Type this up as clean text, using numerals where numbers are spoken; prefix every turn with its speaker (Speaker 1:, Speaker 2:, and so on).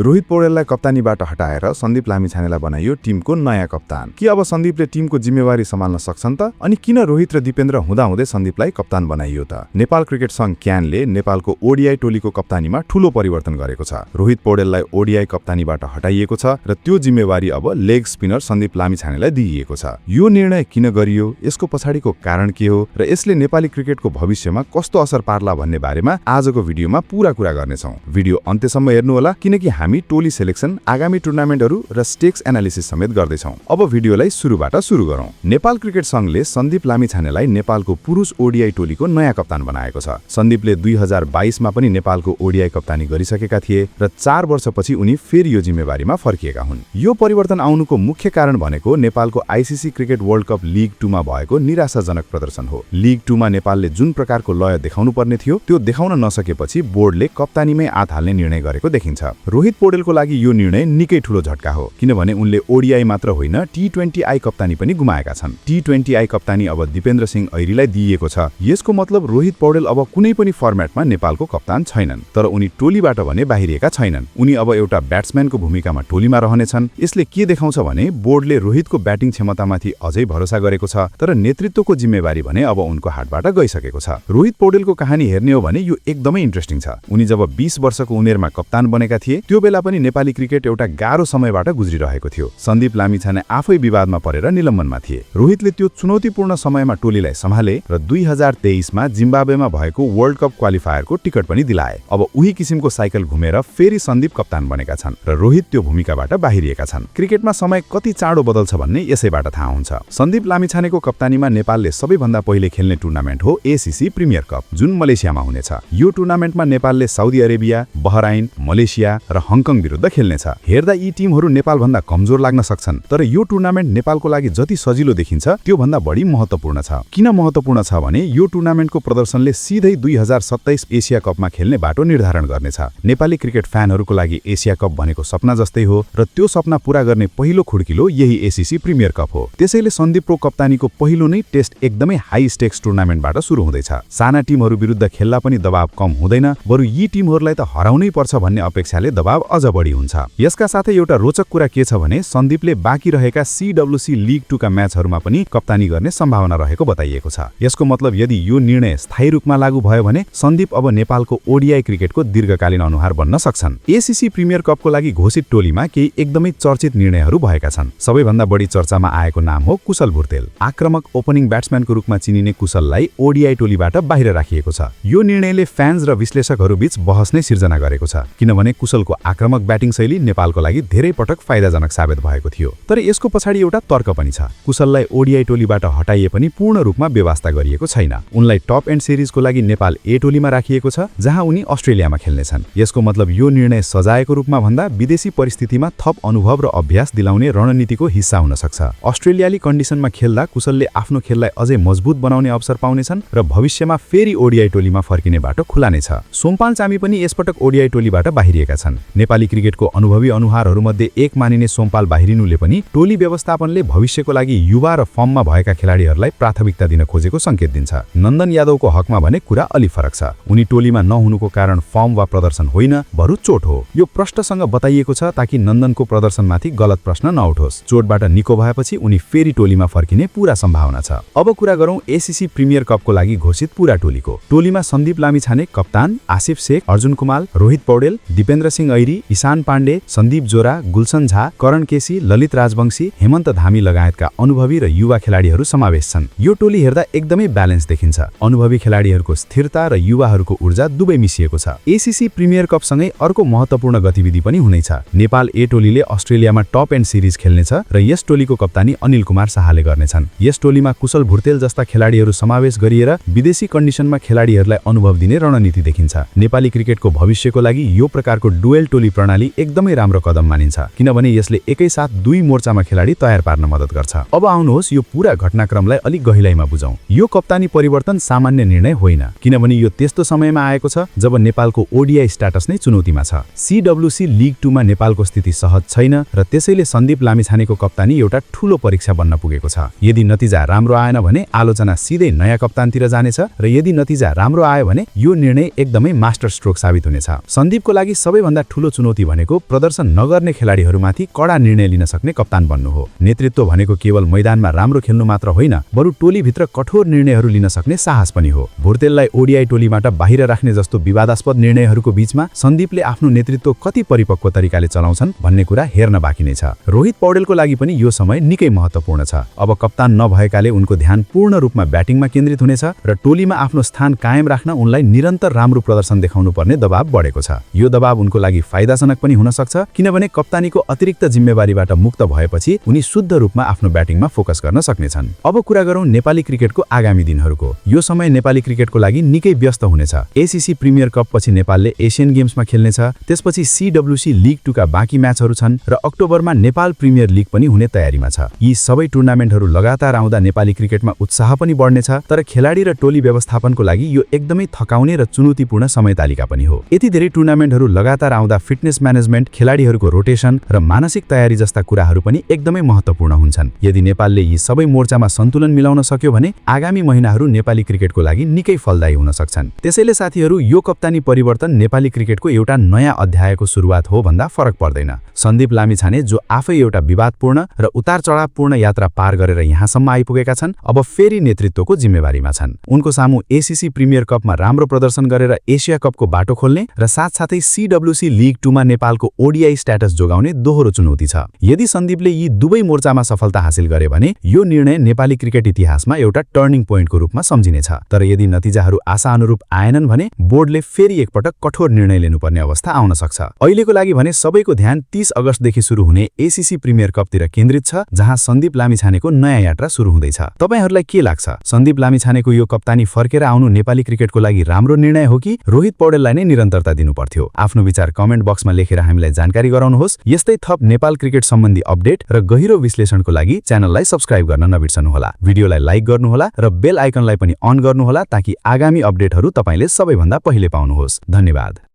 Speaker 1: रोहित पौडेललाई कप्तानीबाट हटाएर सन्दीप लामिछानेलाई बनाइयो टिमको नयाँ कप्तान। के अब सन्दीपले टिमको जिम्मेवारी सम्हाल्न सक्छन् त? अनि किन रोहित र दिपेन्द्र हुँदाहुँदै सन्दीपलाई कप्तान बनाइयो त? नेपाल क्रिकेट संघ क्यानले नेपालको ओडिआई टोलीको कप्तानीमा ठूलो परिवर्तन गरेको छ। रोहित पौडेललाई ओडिआई कप्तानीबाट हटाइएको छ र त्यो जिम्मेवारी अब लेग स्पिनर सन्दीप लामिछानेलाई दिइएको छ। यो निर्णय किन गरियो, यसको पछाडिको कारण के हो र यसले नेपाली क्रिकेटको भविष्यमा कस्तो असर पार्ला भन्ने बारेमा आजको भिडियोमा पूरा कुरा गर्नेछौँ। भिडियो अन्त्यसम्म हेर्नुहोला किनकि हामी टोली सेलेक्सन, आगामी टुर्नामेन्टहरू र स्टेक्स एनालिसिस समेत गर्दैछौँ। अब भिडियोलाई सुरुबाट सुरु गरौँ। नेपाल क्रिकेट संघले सन्दीप लामिछानेलाई नेपालको पुरुष ओडिआई टोलीको नयाँ कप्तान बनाएको छ। सन्दीपले 2022मा पनि नेपालको ओडिआई कप्तानी गरिसकेका थिए र 4 वर्षपछि उनी फेरि यो जिम्मेवारीमा फर्किएका हुन्। यो परिवर्तन आउनुको मुख्य कारण भनेको नेपालको ICC cricket world cup league 2 मा भएको निराशाजनक प्रदर्शन हो। लिग 2 मा नेपालले जुन प्रकारको लय देखाउनु पर्ने थियो त्यो देखाउन नसकेपछि बोर्डले कप्तानीमै हात हाल्ने निर्णय गरेको देखिन्छ। रोहित पौडेलको लागि यो निर्णय निकै ठूलो झट्का हो, किनभने उनले ओडिआई मात्र होइन T20I कप्तानी पनि गुमाएका छन्। T20I कप्तानी अब दिपेन्द्र सिंह ऐरीलाई दिइएको छ। यसको मतलब रोहित पौडेल अब कुनै पनि फर्मेटमा नेपालको कप्तान छैनन्, तर उनी टोलीबाट भने बाहिरिएका छैनन्। उनी अब एउटा ब्याट्सम्यानको भूमिकामा टोलीमा रहनेछन्। यसले के देखाउँछ भने बोर्डले रोहितको ब्याटिङ क्षमतामाथि अझै भरोसा गरेको छ, तर नेतृत्वको जिम्मेवारी भने अब उनको हातबाट गइसकेको छ। रोहित पौडेलको कहानी हेर्ने हो भने यो एकदमै इन्ट्रेस्टिङ छ। उनी जब 20 वर्षको उमेरमा कप्तान बनेका थिए त्यो बेला पनि नेपाली क्रिकेट एउटा गाह्रो समयबाट गुज्रिरहेको थियो। सन्दीप लामिछाने आफै विवादमा परेर निलम्बनमा थिए। रोहितले त्यो चुनौतीपूर्ण समयमा टोलीलाई सम्हाले र 2023मा जिम्बाब्वेमा भएको वर्ल्ड कप क्वालिफायरको टिकट पनि दिलाए। अब उही किसिमको साइकल घुमेर फेरि सन्दीप कप्तान बनेका छन् र रोहित त्यो भूमिकाबाट बाहिरिएका छन्। क्रिकेटमा समय कति चाँडो बदल्छ भन्ने यसैबाट थाहा हुन्छ। सन्दीप लामिछानेको कप्तानीमा नेपालले सबैभन्दा पहिले खेल्ने टुर्नामेन्ट हो एसीसी प्रिमियर कप, जुन मलेसियामा हुनेछ। यो टुर्नामेन्टमा नेपालले साउदी अरेबिया, बहराइन, मलेसिया र हङकङ विरुद्ध खेल्नेछ। हेर्दा यी टिमहरू नेपालभन्दा कमजोर लाग्न सक्छन्, तर यो टुर्नामेन्ट नेपालको लागि जति सजिलो देखिन्छ त्यो भन्दा बढी महत्त्वपूर्ण छ। किन महत्त्वपूर्ण छ भने यो टुर्नामेन्टको प्रदर्शनले सिधै 2027 एसिया कपमा खेल्ने बाटो निर्धारण गर्नेछ। नेपाली क्रिकेट फ्यानहरूको लागि एसिया कप भनेको सपना जस्तै हो र त्यो सपना पूरा गर्ने पहिलो खुड्किलो यही एसीसी प्रिमियर कप हो। त्यसैले सन्दीपको कप्तानीको पहिलो नै टेस्ट एकदमै हाई स्टेक्स टुर्नामेन्टबाट सुरु हुँदैछ। साना टिमहरू विरुद्ध खेल्दा पनि दबाव कम हुँदैन, बरु यी टिमहरूलाई त हराउनै पर्छ भन्ने अपेक्षाले दबाव अझ बढी हुन्छ। यसका साथै एउटा रोचक कुरा के छ भने सन्दीपले बाँकी रहेका CWC लिग 2 का म्याचहरूमा पनि कप्तानी गर्ने सम्भावना रहेको बताइएको छ। यसको मतलब यदि यो निर्णय स्थायी रूपमा लागू भयो भने सन्दीप अब नेपालको ओडिआई क्रिकेटको दीर्घकालीन अनुहार बन्न सक्छन्। एसीसी प्रिमियर कपको लागि घोषित टोलीमा केही एकदमै चर्चित निर्णयहरू भएका छन्। सबैभन्दा बढी चर्चामा आएको नाम हो कुशल भुर्तेल। आक्रामक ओपनिङ ब्याट्सम्यानको रूपमा चिनिने कुशललाई ओडिआई टोलीबाट बाहिर राखिएको छ। यो निर्णयले फ्यान्स र विश्लेषकहरूबीच बहस नै सिर्जना गरेको छ, किनभने कुशलको आक्रामक ब्याटिङ शैली नेपालको लागि धेरै पटक फाइदाजनक साबित भएको थियो। तर यसको पछाडि एउटा तर्क पनि छ। कुशललाई ओडिआई टोलीबाट हटाइए पनि पूर्ण रूपमा व्यवस्था गरिएको छैन। उनलाई टप एन्ड सिरिजको लागि नेपाल ए टोलीमा राखिएको छ, जहाँ उनी अस्ट्रेलियामा खेल्नेछन्। यसको मतलब यो निर्णय सजायको रूपमा भन्दा विदेशी परिस्थितिमा थप अनुभव र अभ्यास दिलाउने रणनीतिको हिस्सा हुन सक्छ। अस्ट्रेलियाली कन्डिसनमा खेल्दा कुशलले आफ्नो खेललाई अझै मजबुत बनाउने अवसर पाउनेछन् र भविष्यमा फेरि ओडिआई टोलीमा फर्किने बाटो खुला नै छ। सोमपाल चामी पनि यसपटक ओडिआई टोलीबाट बाहिरिएका छन्। नेपाली क्रिकेटको अनुभवी अनुहारहरूमध्ये एक मानिने सोमपाल बाहिरिनुले पनि टोली व्यवस्थापनले भविष्यको लागि युवा र फर्ममा भएका खेलाडीहरूलाई प्राथमिकता दिन खोजेको संकेत दिन्छ। नन्दन यादवको हकमा भने कुरा अलि फरक छ। उनी टोलीमा नहुनुको कारण फर्म वा प्रदर्शन होइन, बरु चोट हो। यो प्रष्टसँग बताइएको छ ताकि नन्दनको प्रदर्शनमाथि गलत प्रश्न नउठोस्। चोटबाट निको भएपछि उनी फेरि टोलीमा फर्किने पूरा सम्भावना छ। अब कुरा गरौँ एसीसी प्रिमियर कपको लागि घोषित पूरा टोलीको। टोलीमा सन्दीप लामिछाने कप्तान, आसिफ शेख, अर्जुन कुमाल, रोहित पौडेल, दिपेन्द्र सिंह ऐरी, ईशान पाण्डे, सन्दीप जोरा, गुलसन झा, करण केसी, ललित राजवंशी, हेमन्त धामी लगायतका अनुभवी र युवा खेलाडीहरू समावेश छन्। यो टोली हेर्दा एकदमै ब्यालेन्स देखिन्छ। अनुभवी खेलाडीहरूको स्थिरता र युवाहरूको ऊर्जा दुवै मिसिएको छ। एसीसी प्रिमियर कपसँगै अर्को महत्त्वपूर्ण गतिविधि पनि हुनेछ। नेपाल ए टोलीले अस्ट्रेलियामा टप एन्ड सिरिज खेल्नेछ र यस टोलीको कप्तानी अनिल कुमार शाहले गर्नेछन्। यस टोलीमा कुशल भुर्तेल जस्ता खेलाडीहरू समावेश गरिएर विदेशी कन्डिसनमा खेलाडीहरूलाई अनुभव दिने रणनीति देखिन्छ। नेपाली क्रिकेटको भविष्यको लागि यो प्रकारको डुएल टोली प्रणाली एकदमै राम्रो कदम मानिन्छ, किनभने यसले एकैसाथ दुई मोर्चामा खेलाडी तयार पार्न मद्दत गर्छ। अब आउनुहोस् यो पूरा घटनाक्रमलाई अलिक गहिलाइमा बुझौँ। यो कप्तानी परिवर्तन सामान्य निर्णय होइन, किनभने यो त्यस्तो समयमा आएको छ जब नेपालको ओडिआई स्ट्याटस नै चुनौतीमा छ। CWC लिग 2 मा नेपालको स्थिति सहज छैन र त्यसैले सन्दीप लामिछानेको कप्तानी एउटा ठूलो परीक्षा बन्न पुगेको छ। यदि नतिजा राम्रो आएन भने आलोचना सिधै नयाँ कप्तानतिर जानेछ र यदि नतिजा राम्रो आयो भने यो निर्णय एकदमै मास्टर स्ट्रोक साबित हुनेछ। सन्दीपको लागि सबैभन्दा ठूलो
Speaker 2: चुनौती भनेको प्रदर्शन नगर्ने खेलाडीहरूमाथि कडा निर्णय लिन सक्ने कप्तान बन्नु हो। नेतृत्व भनेको केवल मैदानमा राम्रो खेल्नु मात्र होइन, बरु टोलीभित्र कठोर निर्णयहरू लिन सक्ने साहस पनि हो। भुर्तेललाई ओडिआई टोलीबाट बाहिर राख्ने जस्तो विवादास्पद निर्णयहरूको बीचमा सन्दीपले आफ्नो नेतृत्व कति परिपक्व तरिकाले चलाउँछन् भन्ने कुरा हेर्न बाँकी नै छ। रोहित पौडेलको लागि पनि यो समय निकै महत्त्वपूर्ण छ। अब कप्तान नभएकाले उनको ध्यान पूर्ण रूपमा ब्याटिङमा केन्द्रित हुनेछ र टोलीमा आफ्नो स्थान कायम राख्न उनलाई निरन्तर राम्रो प्रदर्शन देखाउनु पर्ने दबाव बढेको छ। यो दबाव उनको लागि फाइदाजनक पनि हुन सक्छ, किनभने कप्तानीको अतिरिक्त जिम्मेवारीबाट मुक्त भएपछि उनी शुद्ध रूपमा आफ्नो ब्याटिङमा फोकस गर्न सक्नेछन्। अब कुरा गरौँ नेपाली क्रिकेटको आगामी दिनहरूको। यो समय नेपाली क्रिकेटको लागि निकै व्यस्त हुनेछ। एसीसी प्रिमियर कप पछि नेपालले एशियन गेम्समा खेल्नेछ, त्यसपछि सीडब्ल्यूसी लिग 2 का बाँकी म्याचहरू छन् र अक्टोबरमा नेपाल प्रिमियर लिग पनि हुने तयारीमा छ। यी सबै टुर्नामेन्टहरू लगातार आउँदा नेपाली क्रिकेटमा उत्साह पनि बढ्नेछ, तर खेलाडी र टोली व्यवस्थापनको लागि यो एकदमै थकाउने र चुनौतीपूर्ण समय तालिका पनि हो। यति धेरै टुर्नामेन्टहरू लगातार आउँदा फिटनेस म्यानेजमेन्ट, खेलाडीहरूको रोटेसन र मानसिक तयारी जस्ता कुराहरू पनि एकदमै महत्त्वपूर्ण हुन्छन्। यदि नेपालले यी सबै मोर्चामा सन्तुलन मिलाउन सक्यो भने आगामी महिनाहरू नेपाली क्रिकेटको लागि निकै फलदायी हुन सक्छन्। त्यसैले साथीहरू, यो कप्तानी परिवर्तन नेपाली क्रिकेटको एउटा नयाँ अध्यायको सुरुवात हो भन्दा फरक पर्दैन। सन्दीप लामिछाने जो आफै एउटा विवादपूर्ण र उतार चढावपूर्ण यात्रा पार गरेर यहाँसम्म आइपुगेका छन्, अब फेरि नेतृत्वको जिम्मेवारीमा छन्। उनको सामु एसीसी प्रिमियर कपमा राम्रो प्रदर्शन गरेर एसिया कपको बाटो खोल्ने र साथसाथै सीडब्ल्यूसी लिग 2 मा नेपालको ओडिआई स्ट्याटस जोगाउने दोहोरो चुनौती छ। यदि सन्दीपले यी दुवै मोर्चामा सफलता हासिल गरे भने यो निर्णय नेपाली क्रिकेट इतिहासमा एउटा टर्निङ पोइन्टको रूपमा सम्झिनेछ। तर यदि नतिजाहरू आशा अनुरूप आएनन् भने बोर्डले फेरि एकपटक कठोर निर्णय लिनुपर्ने अवस्था आउन सक्छ। अहिलेको लागि भने सबैको ध्यान 30 अगस्तदेखि सुरु हुने एसीसी प्रिमियर कपतिर केन्द्रित छ, जहाँ सन्दीप लामिछानेको नयाँ यात्रा सुरु हुँदैछ। तपाईहरूलाई के लाग्छ? सन्दीप लामिछानेको यो कप्तानी फर्केर आउनु नेपाली क्रिकेटको लागि राम्रो निर्णय हो कि रोहित पौडेललाई नै निरन्तरता दिनु पर्थ्यो? आफ्नो विचार कमेन्ट बक्समा लेखेर हामीलाई जानकारी गराउनुहोस्। यस्तै थप नेपाल क्रिकेट सम्बन्धी अपडेट र गहिरो विश्लेषणको लागि च्यानललाई सब्स्क्राइब गर्न नबिर्सनुहोला। भिडियोलाई लाइक गर्नुहोला र बेल आइकनलाई पनि अन गर्नुहोला ताकि आगामी अपडेटहरू तपाईले सबैभन्दा पहिले पाउनुहोस्। धन्यवाद।